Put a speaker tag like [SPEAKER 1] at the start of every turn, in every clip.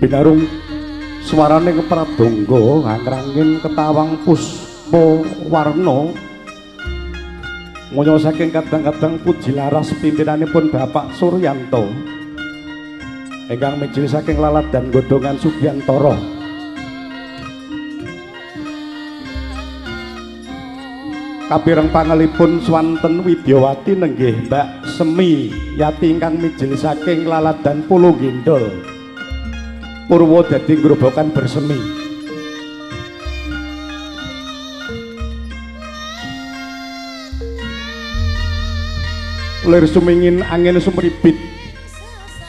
[SPEAKER 1] Binarung suarane kepradangga hangrangin ketawang puspa warna moyo saking kadang-kadang puji laras pimpinanipun Bapak Suryanto ingkang mijil saking Laladan Godhongan Sugiantara. Kapireng pangelipun swanten Widyawati nenggih Mbak Semi Yati ingkang mijil saking Laladan Pulo Gendol Purwodadi Grobogan bersemi. Lir sumingin angin sumribit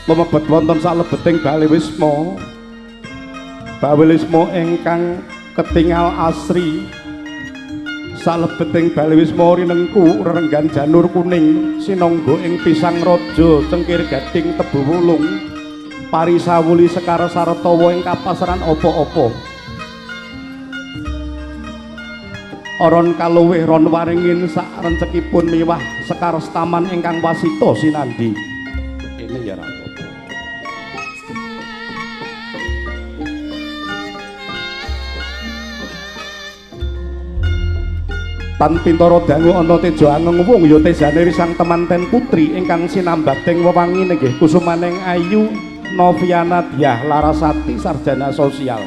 [SPEAKER 1] lumebet wonten salebeting bale wisma. Bale wisma ingkang ketingal asri. Salebeting bale wisma rinengku rerenggan janur kuning sinangga ing pisang raja cengkir gading tebu wulung parisawuli sekar sartawa ing kapasaran apa-apa. Aron kaluwih ron waringin sak rencekipun miwah sekar setaman ingkang wasita sinandi. Ini ya ra apa-apa. Tan pintara dangu ana teja angeng wung ya tejane risang temanten putri ingkang sinambating wewangi nenggih kusumaning ayu Noviana Dyah Larasati sarjana sosial.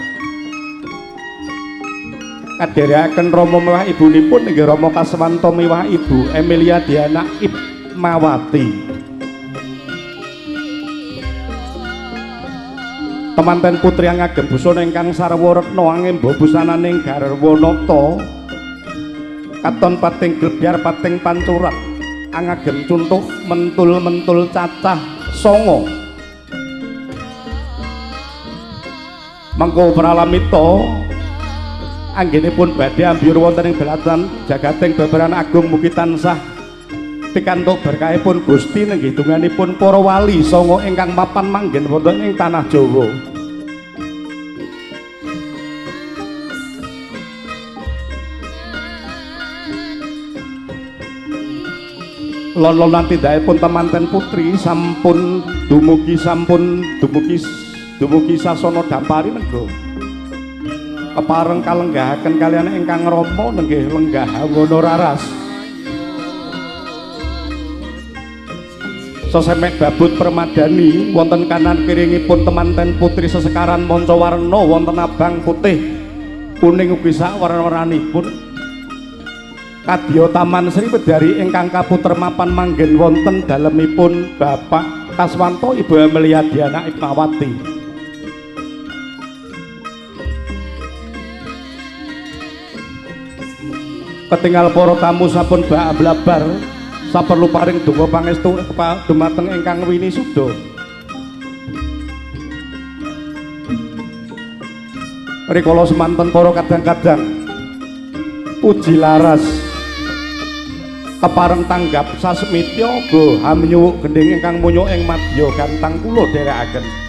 [SPEAKER 1] Kadherekaken Rama miwah ibunipun inggih Rama Kaswanto miwah Ibu Emilia Diana Ipmawati. Temanten putri ngagem busana ingkang sarwa retna angemba busananing garwa nata katon pating glebyar pating pancurat angagem cuntuk mentul-mentul cacah songo. Mengko pralamita anggenipun badhe ambyur wonten ing belatan jagating babaran agung mugi tansah pikantuk berkahipun Gusti nenggih donganipun para wali sanga ingkang mapan manggen wonten ing tanah Jawa. Lon-lonan tindakipun temanten putri sampun dumugi dumugi sasana dampari nego kepareng kalenggahaken kaliyan ingkang rama nenggih lenggah hawana raras. Sesemek babut permadani wonten kanan kiringipun temanten putri sesekaran manca warna wonten abang putih kuning ugi sak warna-warnanipun. Kadya Taman Sri Wedari ingkang kaputer mapan manggen wonten dalemipun Bapak Kaswanto Ibu Emilia Diana Ipmawati. Ketingal para tamu sampun bak blabar saperlu paring donga pangestu dumateng ingkang winisuda. Rikala semanten para kadang-kadang puji laras kepareng tanggap sasmitya go hamnyuwuk gendhing ingkang munyuk ing madya gantang kula dherekaken.